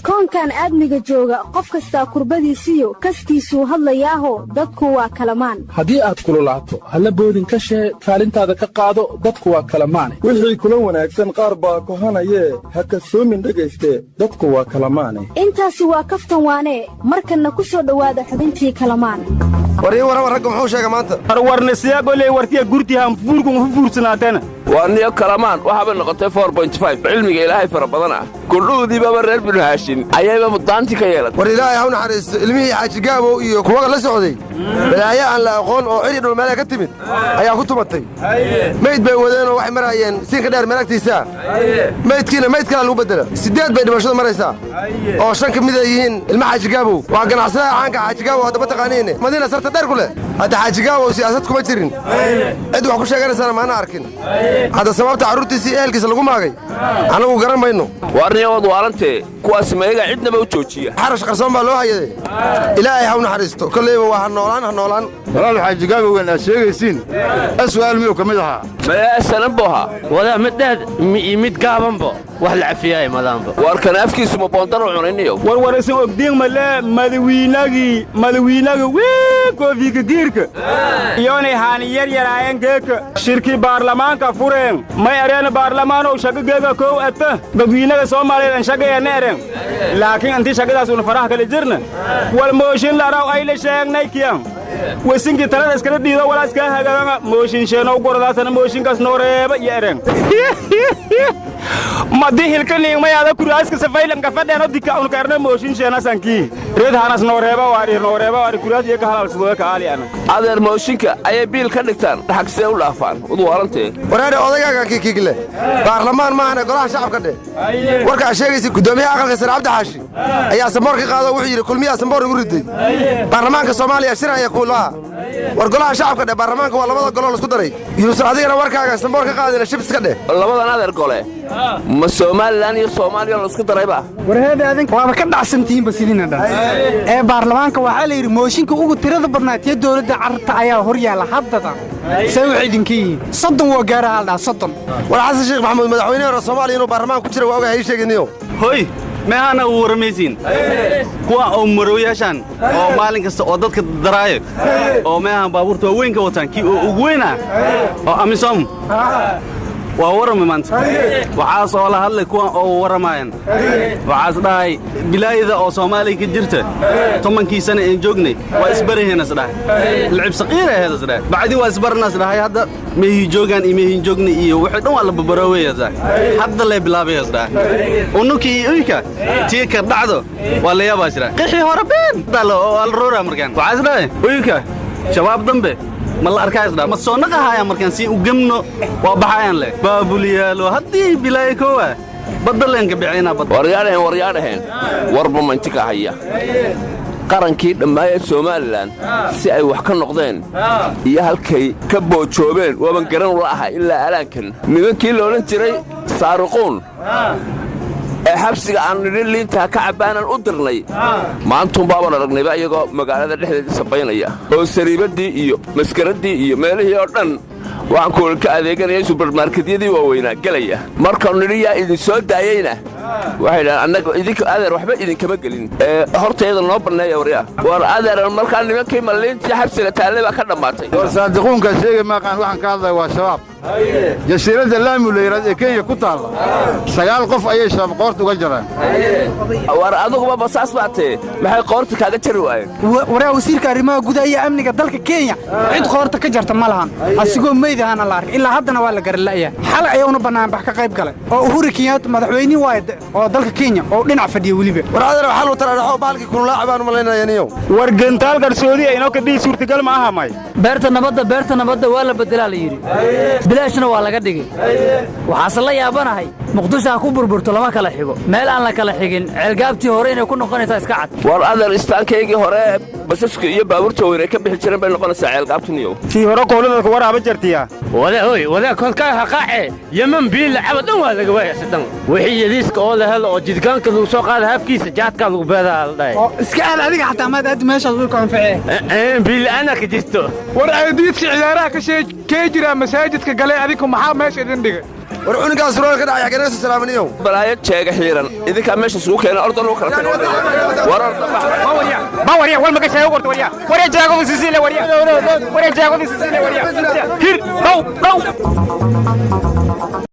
Koonkan aadmiga jooga, qof kastaa kurbadiisiyo kaskiisuu hadlayaaho, dadku waa kalamaan. Haddii aad kululaato, halla boodin ka shee, kaalintaada ka qaado, dadku waa kalamaane. Wixii kula wanaagsan qaar baa kohanayee, ha kasoomin dhegayste, dadku waa kalamaane. Intaasi waa kaftan waanee, markanna ku soo dhowaada xubintii Kalamaan. War ii warrama, ragga muxuu sheega maanta? Warwarnasiyaagoley wartiya gurtihan fuurkun hufuursanaatena. Waa niyo Kalamaan waxaabay noqotay cilmiga Ilaahay fara badan ah, kordhuhdiibaba reer Binu Haashin ayayba muddaantii ka yeelatay. War Ilaahay ha u naxariisto ilmihii Xaaji Gaabow iyo kuwaga la socday. Balaayo aan la aqoon oo ciri dhulmeele ka timid ayaa ku tumatay. Meyd bay wadeenoo waxay maraayeen siinka dheer meel agtiisaa. Meydkiina meyd kalaa lagu beddela. 8 bay dhimashadu maraysaa, oo 5 ka mid ay yihiin ilma Xaaji Gaabow. Waa ganacsadaha caanka Xaaji Gaabow, hadda ma taqaaniine, Madiina sarta dheer ku leh. Hadda Xaaji Gaabow siyaasad kuma jirin, cid wax ku sheeganaysana maana arkin. Hadda sababta carruurtiisii ehelkiisa lagu maagay annagu garan mayno. Waarniyawood waalantee, kuwaas mayaga cidnaba u joojiya. Xarash qarsoon baa loo hayaday. Ilaahay ha u naxariisto, kollayba waa ha noolaan, ha noolaan. Walaal, Xaaji Gaabowgan aad sheegaysiin aswaal miyuu ka mid ahaa? Mayasanan buu ahaa. Wadaa mid dheer iyo mid gaabanba wax la cafiyaaya madaanba. Waar kan afkiisu ma boondaro cunayniyo? Warwarasan ogdiin male, madawiinagii madawiinaga wii koofiika giirka iyoonay haani yar yaraayeen geeka shirkii baarlamaanka fureen, may ereen baarlamaanow shaqa geega kow ata dadwiinaga Soomaaliyeed an shaqayana ereen, laakiin intii shaqadaas una faraha kala jirna wal mooshin laraw ayla sheegnay kiyan wasinkii talada iskala dhiido walaa iskaa hagaaganga mooshin sheenow gordaasana mooshinkaas noo reeba iyo ereen. Madi hilka niigmayaada kuraaska safaylanka fadheeno dika unka erna mooshin sheenasankii reed hanas noo reeba waari noo reeba waari kuraas iyo ka halaalsadooya ka aali ana. Adeer, mooshinka ayay biil ka dhigtaan, dhaxagsee u dhaafaan udwaalantee. Wareedhe, odagaaga kiikiigle baarlamaan maahane, golaha shacabka dheh. Warka aad sheegaysa, guddoomiyaha aqalka sare Cabdi Xaashi ayaa samboor ka qaado, wuxuu yidhi Kulmiyaa samboor igu riday. Baarlamaanka Soomaaliya shiraya kuulaha. War golaha shacabka dheh, baarlamaanka waa labada goloo laisku daray. Yuusuf, adigana warkaaga samboor ka qaadina, shibs ka dheh. Labadan adeer gole ma Somalilan iyo Soomaaliya laisku darayba? Warheeda, adink waaba ka dhacsantihiinba sidiina dhan ee baarlamaanka. Waxaa la yidhi mooshinka ugu tirada badnaa tiyo dowladda carrabta ayaa hor yaalla haddadan. See waxay idinka yihiin 30 waa gaara haldhaa 30. War Xasan Sheekh Maxamuud madaxweyne hore Soomaaliya inuu baarlamaanka ku jira waa ogahay, ii sheeginiyo. Hoy, meehaana u warramaysiin kuwa oo marooyaashaan oo maalin kasta oo dadka daraayo oo meehan baabuurta waaweyn ka wataan, kii oo ugu weynaa oo AMISOM waa warrami maanta. Waxaas oo la hadlay kuwan oo warramaayan, waxaas dhahay bilaayada oo Soomaaliya ka jirta 10-kii sana een joognay waa isbaraheenas dhahay, lacib saqiira aheedas dhahay, bacdi waa isbaranaas dhahay. Hadda meehii joogaan iyo meehin joognay iyo wixii dhan waa la babarooweyaas dhahay, hadda lay bilaabayas dhahay. Ununkii iyo uyka tii ka dhacdo waa la yaabaas dhahay, qixii hore been waa la rooraa. Markaan waxaas dhahay uyka shabaab dambe ma la arkaas dha, ma soo naqahayaan markaan si u gemno waa baxayaan leh baabul yaalo haddii bilaayo koowa badda leenka bixinaa badda. Waryaadhaheen, waryaadhaheen, warba mantika haya qarankii dhammaayee Somalilan si ay wax ka noqdeen iyo halkay ka boojoobeen waaban garan ula ahay ilaa alaankan. Nimankii la odhan jiray Saariquun ee xabsiga aan nidhi liintaa ka cabbaanan u dirnay, maantuunbaaban aragnayba iyagoo magaalada dhexdeeda sabaynaya oo sariibaddii iyo maskaraddii iyo meelihii oo dhan waxaan kuula ka adeeganaya subarmarketyadii waaweynaa gelaya. Markaanu nidhi yaa idin soo daayeyna, waxay dhahaan annaga idinka adeer waxba idinkama gelin ee hortayada noo banneeya. Waryaa, war adeer, markaa nimankii malliintii xabsiga taallay baa ka dhammaatay. War saadiquunkaa sheegi maaqaan, waxaan ka hadlaya waa Shabaab. Jasiiradda Laamu la yidhahdo ee Kenya ku taalla 9 qof ayay Shabaab qoorta uga jaraan. War adiguba basaas baa tee, maxay qoorta kaaga jari waayeen? Waraa, wasiirka arrimaha gudaha iyo amniga dalka Kenya cid qoorta ka jarta ma lahan, asigoo meyd ahaana la arkay, ilaa haddana waa la garala'yaa. Xalay ayuuna bannaanbax ka qayb galay oo Uhuru Kenyatta madaxweynihii waay oo dalka Kenya oo dhinac fadhiya weliba. War adeer, waxaa lagu taraaraxo bahalkii kululaaca baan u malaynaya niyow. War gentaal qarsoodi inoo kadhihi suurtagal ma aha may. Beerta nabadda, beerta nabadda waa la beddelaa la yidhi, bilaashna waa laga dhigay. Waxaase la yaabanahay, Muqdisho ha ku burburto lama kala xigo, meel aan la kala xigin Ceelgaabtii hore inay ku noqonaysaa iska cad. War adeer, istaankaygii hore basaska iyo baabuurta weyn ay ka bixi jireen bay noqonaysaa Ceelgaabtuniyow. Tii hore kowladadka waraaba jartiya. Wada hoy, wada kolkaa haqaace Yemen biil lacaba dhan waa laga waayay dhan, wixii yadiiska oo la helo oo jidgaanka lagu soo qaada hafkiisa jaadka lagu beedaa la dhahay. Oo iska aad adiga xataa maad aad meeshaas way ku anficee. Biil ana ka jirto. War aydiidka ciyaaraha ka sheekee jira masaajidka galay, adiku maxaa meesha idin dhigay? War cunugaas surwaal ka dhacay xagee naga soo salaamaniyow? Balaayo jeega xiiran idinkaa meesha isugu keena, ordan u kala tago. War orda bax. Ba warya, wal maga sheego qorto warya. Warya jeego sisile warya. Warya jeego sisile warya. Hir, dhow, dhow.